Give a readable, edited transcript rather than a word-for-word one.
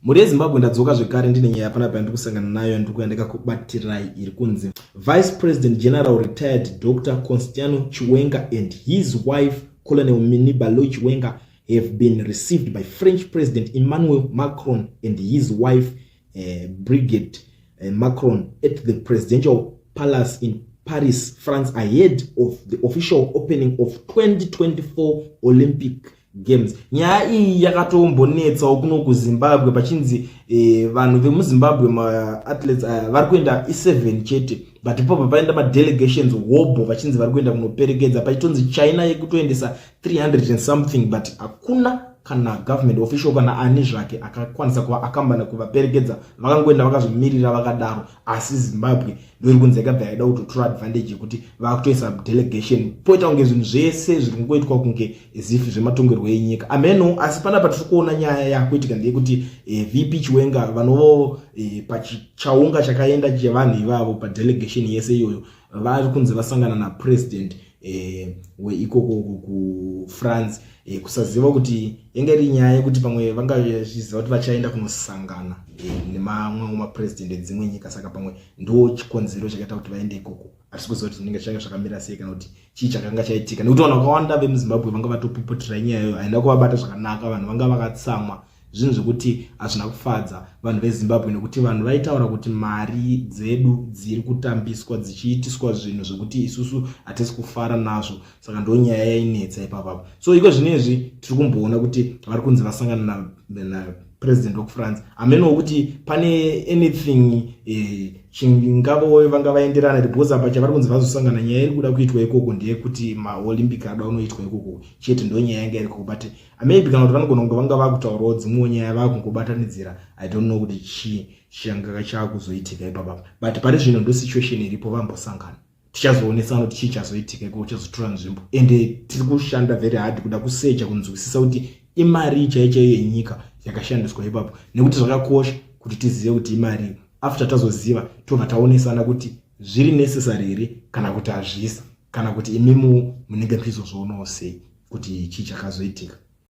Mhuri yeZimbabwe, ndadzoka zvekare ndine nyaya panapa yandiri kusangana nayo, yandiri kuya ndakakubatirai, iri kunzi Vice President General Retired Dr Constantino Chiwenga and his wife Colonel Mini Baloyi Chiwenga have been received by French President Emmanuel Macron and his wife Brigitte Macron at the presidential palace in Paris, France, ahead of the official opening of 2024 Olympic Games. Nyaya iyi yakatombonetsawo kuno kuZimbabwe, pachinzi vanhu vemuZimbabwe, maathletes aya vari kuenda i7 chete, but ipopo paenda madelegations hobho, vachinzi vari kuenda kunoperekedza, pachitonzi China yekutoendesa 300 and something, but hakuna kana government official kana ani zvake akakwanisa kuva akambana kuvaperekedza. Vakangoenda vakazvimirira vakadaro. Asi Zimbabwe ndoiri kunzi yakabva yaida kutotora advantage yekuti vakutoisa delegation, poita kunge zvinhu zvese zviri kungoitwa kunge as if zvematongerwo enyika, ameno. Asi panapa tiri kuona nyaya yakuitika ndeyekuti VP Chiwenga vanovo pachichaunga chakaenda chevanhu ivavo, padelegation yese iyoyo, vari kunzi vasangana napresident weikoko kuFrance. Kusaziva kuti yanga iri nyaya yekuti pamwe vanga vachiziva kuti vachaenda kunosangana nemamwewo mapresident edzimwe nyika, saka pamwe ndo chikonzero chakaita kuti vaende ikoko. Hatisi kuziva kuti zvinenge zvichange zvakamira sei kana kuti chii chakanga chaitika, nekuti vanhu vakawanda vemuZimbabwe vanga vatopopotera nyaya iyoyo. Haina kuvabata zvakanaka, vanhu vanga vakatsamwa, zvinhu zvekuti hazvina kufadza vanhu veZimbabwe, nekuti vanhu vaitaura kuti mari dzedu dziri kutambiswa dzichiitiswa zvinhu zvekuti isusu hatisi kufara nazvo. Saka ndo nyaya yainetsa ipapapo. So iko zvinezvi tiri kumboona kuti vari kunzi vasangana napresident wekuFrance. Hamenowo kuti pane anything chingavo vanga vaenderana, because apa chavari kunzi vazosangana, nyaya iri kuda kuitwa ikoko ndeyekuti maOlympic ada unoitwa ikoko chete, ndo nyaya yanga iri ikoko. But maybe kana kuti vanogona kunge vanga vakutaurawo dzimwewo nyaya vakungobatanidzira. I don't know kuti chii changa chakuzoitika ipapapa, but pari zvino ndo situation iripo. Vambosangana, tichazoonesana kuti chii chazoitika ikoko, chazotora nzvimbo. Ende tiri kushanda very hard kuda kusecha kunzwisisa kuti imari chai chaiyo yenyika yakashandiswa ipapo, nekuti zvakakosha kuti tizive kuti imari. After tazoziva, tobva taonesana kuti zviri necessary here kana kuti hazvisa, kana kuti imimu munenge muchizozvionawo sei kuti chii chakazoitika.